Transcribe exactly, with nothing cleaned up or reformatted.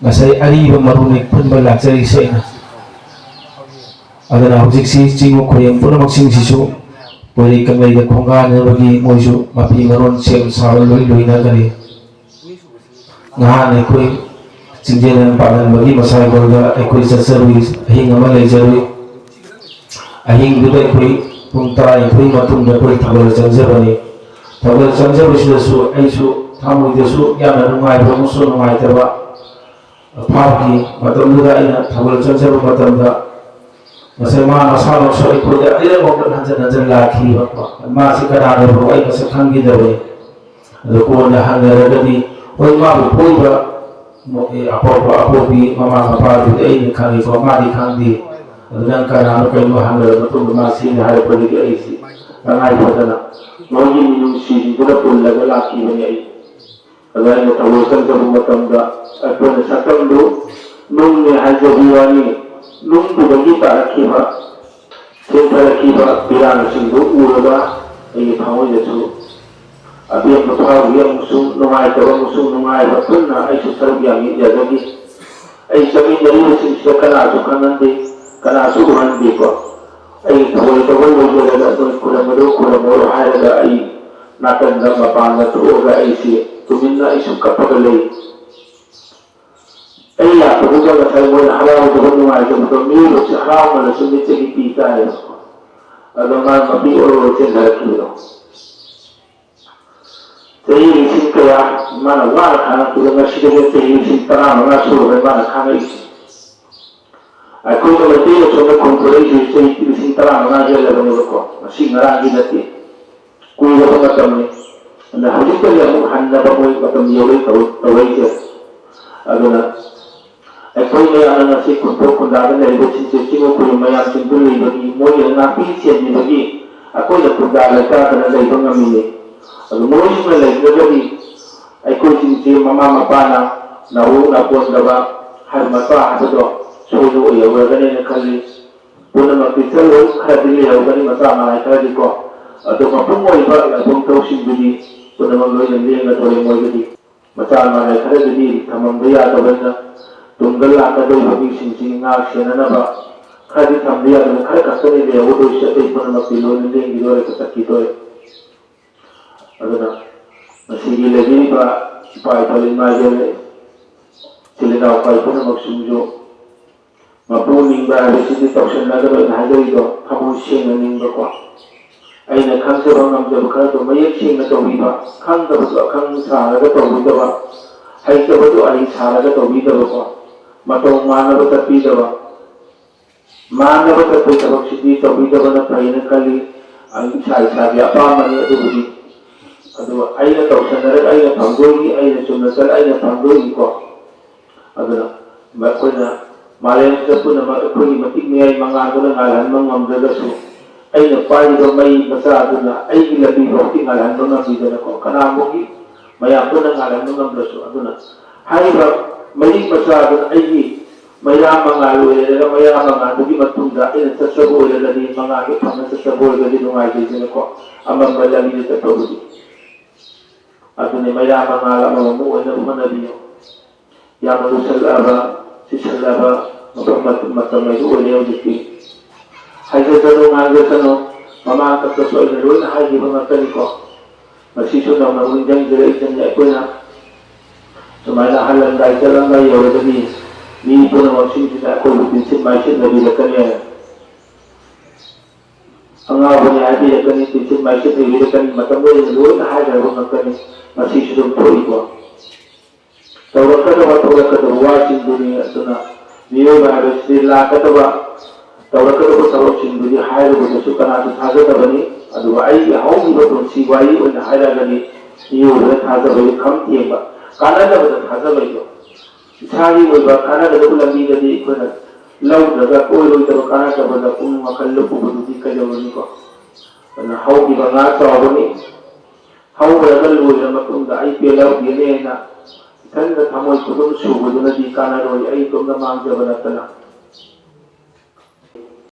ꯉꯁꯥꯏ ꯑꯔꯤꯕ ꯃꯔꯨꯅꯤ ꯈꯨꯟꯕ ꯂꯥꯛꯆꯔꯤꯁꯦ ꯑꯩꯅ꯫ ꯑꯗꯨꯅ ꯍꯧꯖꯤꯛꯁꯤ ꯆꯤꯡ ꯎꯈꯣꯏ ꯄꯨꯝꯅꯃꯛꯁꯤꯡꯁꯤꯁꯨ ꯄꯣꯏꯔꯩ ꯀꯪꯂꯩꯗ ꯈꯣꯡꯒꯥꯟꯅꯕꯒꯤ ꯃꯣꯏꯁꯨ ꯃꯐꯤ ꯃꯔꯣꯟ ꯁꯦꯝ ꯁꯥꯕ ꯂꯣꯏ ꯂꯣꯏꯅꯒꯅꯤ꯫ ꯅꯍꯥꯟ ꯑꯩꯈꯣꯏ ꯆꯤꯡꯖꯦꯜ ꯄꯥꯡꯍꯟꯕꯒꯤ ꯃꯁꯥꯏꯒꯣꯟꯗ ꯑꯩꯈꯣꯏ ꯆꯠꯆꯔꯨꯏ, ꯑꯍꯤꯡ ꯑꯃ ꯂꯩꯖꯔꯨꯏ꯫ ꯑꯍꯤꯡꯗꯨꯗ ꯑꯩꯈꯣꯏ ꯄꯨꯡ ꯇꯔꯥꯅꯤꯊꯣꯏ ꯃꯇꯨꯡꯗ ꯑꯩꯈꯣꯏ ꯊꯧꯒꯜ ꯆꯪꯖꯕꯅꯤ꯫ ꯊꯧꯒꯜ ꯆꯪꯖꯕꯁꯤꯗꯁꯨ ꯑꯩꯁꯨ ꯊꯃꯣꯏꯗꯁꯨ ꯌꯥꯝꯅ ꯅꯨꯡꯉꯥꯏꯕ ꯑꯃꯁꯨꯡ ꯅꯨꯡꯉꯥꯏꯇꯕ ꯐꯥꯎꯈꯤ꯫ ꯃꯇꯝꯗꯨꯗ ꯑꯩꯅ ꯊꯧꯒꯜ ꯆꯪꯖꯕ ꯃꯇꯝꯗ ꯉꯁꯥꯏ ꯃꯥ ꯃꯁꯥꯃꯛꯁꯨ ꯑꯩꯈꯣꯏꯗ ꯑꯅꯤꯔꯛ ꯑꯍꯨꯝꯂꯛ ꯍꯟꯖꯤꯟ ꯍꯟꯖꯤꯟ ꯂꯥꯛꯈꯤꯕ꯫ ꯃꯥꯁꯤ ꯀꯅꯥꯅꯣꯕꯨ ꯑꯩ ꯃꯁꯛ ꯈꯪꯈꯤꯗꯕꯅꯤ꯫ ꯑꯗꯣ ꯀꯣꯟꯅ ꯍꯪꯅꯔꯒꯗꯤ, ꯍꯣꯏ, ꯃꯥꯕꯨ ꯄꯣꯛꯏꯕ ꯑꯄꯣꯛꯄ ꯑꯄꯣꯛꯄꯤ ꯃꯃꯥ ꯃꯄꯥꯗꯨꯗꯤ ꯑꯩꯅ ꯈꯪꯉꯤꯀꯣ, ꯃꯥꯗꯤ ꯈꯪꯗꯦ꯫ ꯑꯗꯨ ꯅꯪ ꯀꯅꯥꯅꯣ ꯀꯩꯅꯣ ꯍꯪꯅꯔꯕ ꯃꯇꯨꯡꯗ ꯃꯥ ꯁꯤꯅꯤ ꯍꯥꯏꯔꯛꯄꯗꯒꯤ ꯑꯩꯁꯤ ꯇꯉꯥꯏ ꯐꯗꯅ ꯃꯣꯏꯒꯤ ꯃꯤꯅꯨꯡꯁꯤꯁꯤꯡꯗꯨꯗ ꯄꯨꯜꯂꯒ ꯂꯥꯛꯈꯤꯕꯅꯤ꯫ ꯑꯩ ꯑꯗꯨꯃꯥꯏꯅ ꯊꯧꯒꯜ ꯆꯪꯖꯕ ꯃꯇꯝꯗ ꯑꯩꯈꯣꯏꯅ ꯁꯛꯇꯝꯗꯨ ꯅꯨꯡꯅꯤ ꯍꯥꯏꯖꯕ ꯋꯥꯅꯤ꯫ ꯅꯨꯡꯗꯨꯗꯒꯤ ꯇꯥꯔꯛꯈꯤꯕ, ꯊꯦꯡꯊꯔꯛꯈꯤꯕ ꯄꯤꯔꯥꯡꯁꯤꯡꯗꯨ ꯎꯔꯒ ꯑꯩꯒꯤ ꯊꯃꯣꯏꯗꯁꯨ ꯑꯄꯦꯟꯕ ꯐꯥꯎꯏ ꯑꯃꯁꯨꯡ ꯅꯨꯡꯉꯥꯏꯇꯕ ꯑꯃꯁꯨꯡ ꯅꯨꯡꯉꯥꯏꯕ ꯄꯨꯟꯅ ꯑꯩꯁꯨ ꯁꯔꯨꯛ ꯌꯥꯃꯤꯟꯅꯖꯈꯤ꯫ ꯑꯩ ꯆꯠꯃꯤꯟꯅꯔꯤꯕꯁꯤꯡꯁꯤꯗ ꯀꯅꯥꯁꯨ ꯈꯪꯍꯟꯗꯦ, ꯀꯅꯥꯁꯨ ꯎꯍꯟꯗꯦꯀꯣ꯫ ꯑꯩ ꯊꯑꯣꯏ ꯇꯧꯕ ꯂꯣꯏꯖꯔꯒ ꯑꯗꯨꯝ ꯈꯨꯔꯝꯕꯗꯨ ꯈꯨꯔꯝꯃꯣ ꯍꯥꯏꯔꯒ ꯑꯩ ꯅꯥꯀꯟꯗ ꯃꯄꯥꯟꯗ ꯊꯣꯛꯑꯒ ꯑꯩꯁꯤ ꯇꯨꯃꯤꯟꯅ ꯑꯩꯁꯨ ꯀꯞꯄꯒ ꯂꯩ꯫ ꯑꯩ ꯂꯥꯛꯄꯗꯨꯗ ꯉꯁꯥꯏ ꯃꯣꯏꯅ ꯍꯔꯥꯎꯗꯕ ꯅꯨꯡꯉꯥꯏꯇꯕꯗꯣ ꯃꯤꯑꯣꯏꯕꯁꯦ ꯍꯔꯥꯎꯃꯜꯂꯁꯨ ꯃꯤꯠꯇꯒꯤ ꯄꯤ ꯇꯥꯏꯌꯦꯕꯀꯣ꯫ ꯑꯗꯣ ꯃꯥ ꯃꯄꯤ ꯑꯣꯔꯣ ꯆꯦꯟꯊꯔꯛꯈꯤꯕꯗꯣ꯫ ꯆꯍꯤ ꯂꯤꯁꯤꯡ ꯀꯌꯥ ꯃꯥꯅ ꯋꯥꯅ ꯈꯥꯡꯉꯛꯄꯗ ꯉꯁꯤꯗꯒꯤ ꯆꯍꯤ ꯂꯤꯁꯤꯡ ꯇꯔꯥꯃꯉꯥ ꯁꯨꯔꯕ ꯃꯥꯅ ꯈꯥꯡꯉꯛꯏꯁꯦ꯫ ꯑꯩꯈꯣꯏꯅ ꯃꯩꯇꯩꯅ ꯁꯣꯝꯗ ꯈꯣꯡꯊꯣꯔꯛꯏꯁꯦ ꯆꯍꯤ ꯂꯤꯁꯤꯡ ꯇꯔꯥꯃꯉꯥ ꯍꯦꯜꯂꯕꯅꯦꯕꯀꯣ, ꯉꯁꯤ ꯉꯔꯥꯡꯒꯤ ꯅꯠꯇꯦ꯫ ꯀꯨꯏꯔꯕ ꯃꯇꯝꯅꯤ꯫ ꯑꯗ ꯍꯧꯖꯤꯛꯇꯒꯤ ꯑꯃꯨꯛ ꯍꯟꯅꯕ ꯃꯣꯏ ꯃꯇꯝ ꯌꯧꯔꯦ ꯇꯧ-, ꯇꯧꯔꯛꯏꯁꯦ꯫ ꯑꯗꯨꯅ ꯑꯩꯈꯣꯏ ꯃꯌꯥꯝꯅ ꯉꯁꯤ ꯈꯨꯟꯊꯣꯛ ꯈꯨꯟꯗꯥꯗ ꯂꯩꯔꯤꯕꯁꯤꯡꯁꯦ ꯆꯤꯡ ꯎꯈꯨꯜ ꯃꯌꯥꯝꯁꯤꯡꯗꯨ ꯂꯩꯕꯒꯤ, ꯃꯣꯏꯒꯤ ꯉꯥꯛꯄꯤ ꯁꯦꯟꯕꯤꯕꯒꯤ ꯑꯩꯈꯣꯏꯅ ꯈꯨꯟꯗꯥ ꯂꯩꯇꯥꯗꯅ ꯂꯩꯕ ꯉꯝꯃꯤꯅꯤ꯫ ꯑꯗꯨ ꯃꯣꯏꯁꯤꯡꯅ ꯂꯩꯇ꯭ꯔꯒꯗꯤ ꯑꯩꯈꯣꯏꯁꯤꯡꯁꯦ ꯃꯃꯥ ꯃꯄꯥꯅ ꯅꯥꯎ ꯅꯥꯄꯣꯟꯗꯕ ꯍꯥꯏꯕ ꯃꯆꯥ ꯍꯥꯏꯕꯗꯣ ꯁꯣꯏꯗꯅ ꯑꯣꯏꯍꯧꯔꯒꯅꯦꯅ ꯈꯜꯂꯤ꯫ ꯄꯨꯝꯅꯃꯛꯇꯤ ꯆꯠꯂꯣꯏ, ꯈꯔꯗꯤ ꯂꯩꯍꯧꯒꯅꯤ ꯃꯆꯥ ꯃꯅꯥꯏ ꯈꯔꯗꯤꯀꯣ꯫ ꯑꯗꯣ ꯃꯄꯨꯡ ꯑꯣꯏꯕ ꯂꯥꯏꯐꯝ ꯊꯧꯁꯤꯡꯗꯨꯗꯤ ꯄꯨꯝꯅꯃꯛ ꯂꯣꯏꯅ ꯂꯦꯡꯒꯗꯧꯔꯦ ꯃꯣꯏꯒꯤꯗꯤ꯫ ꯃꯆꯥ ꯃꯥꯟꯅ ꯈꯔꯗꯗꯤ ꯊꯝꯃꯝꯕ ꯌꯥꯗꯕꯅꯤꯅ, ꯇꯨꯡꯗ ꯂꯥꯛꯀꯗꯧꯔꯤꯕ ꯃꯤꯁꯤꯡꯁꯤ ꯉꯥꯛ ꯁꯦꯟꯅꯅꯕ ꯈꯔꯗꯤ ꯊꯝꯕ ꯌꯥꯗꯕꯅꯤ, ꯈꯔ ꯈꯛꯇꯅꯤ ꯂꯩꯍꯧꯒꯗꯧꯔꯤꯁꯤ, ꯑꯇꯩ ꯄꯨꯝꯅꯃꯛꯇꯤ ꯂꯣꯏꯅ ꯂꯦꯡꯈꯤꯗꯣꯔꯦ, ꯀꯛꯊꯠꯈꯤꯗꯣꯔꯦ꯫ ꯑꯗꯨꯅ ꯉꯁꯤꯒꯤ ꯂꯩꯕꯤꯔꯤꯕ ꯏꯄꯥ ꯏꯄꯥ ꯏꯃꯥ ꯏꯕꯦꯜ ꯏꯆꯤꯜ ꯏꯅꯥꯎ ꯏꯄꯥ ꯄꯨꯝꯅꯃꯛꯁꯤꯡꯁꯨ ꯃꯄꯨ ꯅꯤꯡꯕ ꯍꯥꯏꯕꯁꯤꯗꯤ ꯇꯧꯁꯟꯅꯒꯅꯣꯅ ꯍꯥꯏꯖꯔꯤꯗꯣ, ꯊꯃꯣꯏ ꯁꯦꯡꯅ ꯅꯤꯡꯕꯀꯣ꯫ ꯑꯩꯅ ꯈꯪꯖꯕ ꯉꯝꯖꯕ ꯈꯔꯗꯣ ꯃꯌꯦꯛ ꯁꯦꯡꯅ ꯇꯧꯕꯤꯕ, ꯈꯪꯗꯕꯗꯣ ꯑꯈꯪ ꯁꯥꯔꯒ ꯇꯧꯕꯤꯗꯕ, ꯍꯩꯇꯕꯗꯣ ꯑꯍꯩ ꯁꯥꯔꯒ ꯇꯧꯕꯤꯗꯕꯀꯣ, ꯃꯇꯧ ꯃꯥꯟꯅꯕ ꯆꯠꯄꯤꯗꯕ, ꯃꯥꯟꯅꯕ ꯆꯠꯄꯒꯤ ꯊꯕꯛꯁꯤꯗꯤ ꯇꯧꯕꯤꯗꯕꯅ ꯐꯩꯅ ꯈꯜꯂꯤ꯫ ꯑꯩ ꯏꯁꯥ ꯏꯁꯥꯒꯤ ꯑꯄꯥꯝꯕꯅꯤ ꯑꯗꯨꯕꯨꯗꯤ꯫ ꯑꯗꯨꯒ ꯑꯩꯅ ꯇꯧꯁꯟꯅꯔꯒ ꯑꯩꯅ ꯐꯪꯗꯣꯏꯅꯤ, ꯑꯩꯅ ꯆꯨꯝꯅ ꯆꯠꯂ ꯑꯩꯅ ꯐꯪꯗꯣꯏꯅꯤꯀꯣ꯫ ꯑꯗꯨꯅ ꯑꯩꯈꯣꯏꯅ ꯃꯥꯂꯦꯝꯁꯤꯗ ꯄꯨꯝꯅꯃꯛ ꯑꯩꯈꯣꯏꯒꯤ ꯃꯇꯤꯛ ꯃꯌꯥꯏ ꯃꯉꯥꯜꯗꯨꯅ ꯉꯥꯜꯍꯟꯕ ꯉꯝꯗ꯭ꯔꯒꯁꯨ, ꯑꯩꯅ ꯄꯥꯏꯔꯤꯕ ꯃꯩ ꯃꯆꯥ ꯑꯗꯨꯅ ꯑꯩꯒꯤ ꯂꯝꯕꯤ ꯐꯥꯎꯗꯤ ꯉꯥꯜꯍꯟꯕ ꯉꯝꯕꯤꯗꯅꯀꯣ, ꯀꯅꯥꯒꯨꯝꯕꯒꯤ ꯃꯌꯥꯝ ꯄꯨꯟꯅ ꯉꯥꯜꯍꯟꯕ ꯉꯝꯗ꯭ꯔꯁꯨ꯫ ꯑꯗꯨꯅ ꯍꯥꯏꯔꯤꯕ ꯃꯩꯔꯤꯛ ꯃꯆꯥ ꯑꯗꯨꯅ ꯑꯩꯒꯤ ꯃꯩꯔꯥ ꯃꯉꯥꯜ ꯑꯣꯏꯔꯒ, ꯃꯩꯔꯥ ꯃꯉꯥꯜꯗꯨꯒꯤ ꯃꯇꯨꯡꯗ ꯑꯩꯅ ꯆꯠꯆꯕ ꯑꯣꯏꯔꯒꯗꯤ, ꯃꯉꯥꯜꯗꯨ ꯐꯪꯅ ꯆꯠꯆꯕ ꯑꯣꯏꯔꯒꯗꯤ ꯅꯨꯡꯉꯥꯏꯖꯩꯗꯅꯀꯣ, ꯑꯃꯝꯕ ꯂꯝꯕꯤꯗ ꯆꯠꯄꯕꯨꯗꯤ꯫ ꯑꯗꯨꯅꯤ, ꯃꯩꯔꯥ ꯃꯉꯥꯜ ꯑꯃꯃꯝ ꯑꯣꯏꯅꯕ ꯍꯣꯠꯅꯕꯤꯌꯨ꯫ ꯌꯥꯝꯅ ꯂꯨꯁꯜꯂꯛꯑꯕ, ꯁꯤꯁꯜꯂꯛꯑꯕ ꯃꯐꯝ ꯃꯇꯝ ꯑꯗꯨ ꯑꯣꯏꯔꯦ ꯍꯧꯖꯤꯛꯇꯤ꯫ ꯍꯥꯏꯖꯁꯅꯨ, ꯉꯥꯡꯖꯁꯅꯨ, ꯃꯃꯥꯡ ꯇꯛꯇꯁꯨ ꯑꯩꯅ ꯂꯣꯏꯅ ꯍꯥꯏꯈꯤꯕ ꯉꯥꯛꯇꯅꯤꯀꯣ꯫ ꯃꯁꯤꯁꯨ ꯅꯧꯅ ꯑꯃꯨꯛ ꯅꯤꯡꯁꯤꯡꯖꯔꯛꯏꯁꯤꯅꯤ꯫ ꯑꯩꯈꯣꯏꯅ ꯁꯨꯃꯥꯏꯅ ꯍꯜꯂꯝꯗꯥꯏ ꯆꯠꯂꯝꯗꯥꯏ ꯌꯧꯔꯒꯗꯤ ꯃꯤ ꯄꯨꯝꯅꯃꯛꯁꯤꯡꯁꯤꯅ ꯑꯩꯈꯣꯏꯕꯨ ꯇꯤꯟꯁꯤꯟ ꯃꯥꯏꯁꯤꯟꯅꯕꯤꯔꯛꯀꯅꯤ, ꯑꯉꯥꯎꯕꯅꯤ ꯍꯥꯏꯕꯤꯔꯛꯀꯅꯤ, ꯇꯤꯟꯁꯤꯟ ꯃꯥꯏꯁꯤꯟꯅꯕꯤꯔꯛꯀꯅꯤ, ꯃꯇꯝ ꯑꯣꯏꯅ ꯂꯣꯏꯅ ꯍꯥꯏꯈ꯭ꯔꯕ ꯉꯥꯛꯇꯅꯤ꯫ ꯃꯁꯤꯁꯨ ꯑꯗꯨꯝ ꯊꯣꯛꯏꯀꯣ꯫ ꯇꯧꯔꯛꯀꯗꯕ ꯊꯣꯛꯂꯛꯀꯗꯕ ꯋꯥꯁꯤꯡꯗꯨꯅꯤ꯫ ꯑꯗꯨꯅ ꯃꯤꯑꯣꯏꯕ ꯍꯥꯏꯕꯁꯤꯗꯤ ꯂꯥꯛꯀꯗꯕ, ꯇꯧꯔꯛꯀꯗꯕ ꯊꯕꯛꯁꯤꯡꯗꯨꯗꯤ ꯍꯥꯏꯔꯨꯕꯗꯁꯨ ꯀꯅꯥꯁꯨ ꯊꯥꯖꯗꯕꯅꯤ꯫ ꯑꯗꯨꯒ ꯑꯩꯒꯤ ꯍꯧꯈꯤꯕ ꯄꯨꯟꯁꯤ ꯋꯥꯔꯤ ꯑꯣꯏꯅ ꯍꯥꯏꯔꯒꯗꯤ ꯃꯤꯑꯣꯏꯕꯗ ꯊꯥꯖꯕꯒꯤ ꯈꯝ ꯊꯦꯡꯕ, ꯀꯥꯟꯅꯗꯕꯗ ꯊꯥꯖꯕꯩꯗꯣ, ꯏꯁꯥꯒꯤ ꯑꯣꯏꯕ ꯀꯥꯟꯅꯒꯗꯕ ꯂꯝꯕꯤꯗꯗꯤ ꯑꯩꯈꯣꯏꯅ ꯂꯧꯗ꯭ꯔꯒ ꯑꯣꯏꯔꯣꯏꯗꯕ ꯀꯥꯟꯅꯗꯕꯗ ꯄꯨꯛꯅꯤꯡ ꯋꯥꯈꯜ ꯂꯨꯞꯄꯨꯕꯗꯨꯗꯤ ꯀꯩꯗꯧꯔꯨꯅꯤꯀꯣ? ꯑꯗꯨꯅ ꯍꯧꯈꯤꯕ ꯉꯥ ꯆꯥꯎꯕꯅꯤ, ꯍꯧꯈ꯭ꯔꯒ ꯂꯣꯏꯔ ꯃꯇꯨꯡꯗ ꯑꯩ ꯄꯦꯜꯍꯧꯒꯦꯅꯦꯅ ꯏꯊꯟꯗ ꯊꯃꯣꯏ ꯈꯨꯗꯨꯝ ꯁꯨꯕꯗꯨꯅꯗꯤ ꯀꯥꯟꯅꯔꯣꯏ, ꯑꯩ ꯏꯇꯣꯝꯇ ꯃꯥꯡꯖꯕ ꯅꯠꯇꯅ꯫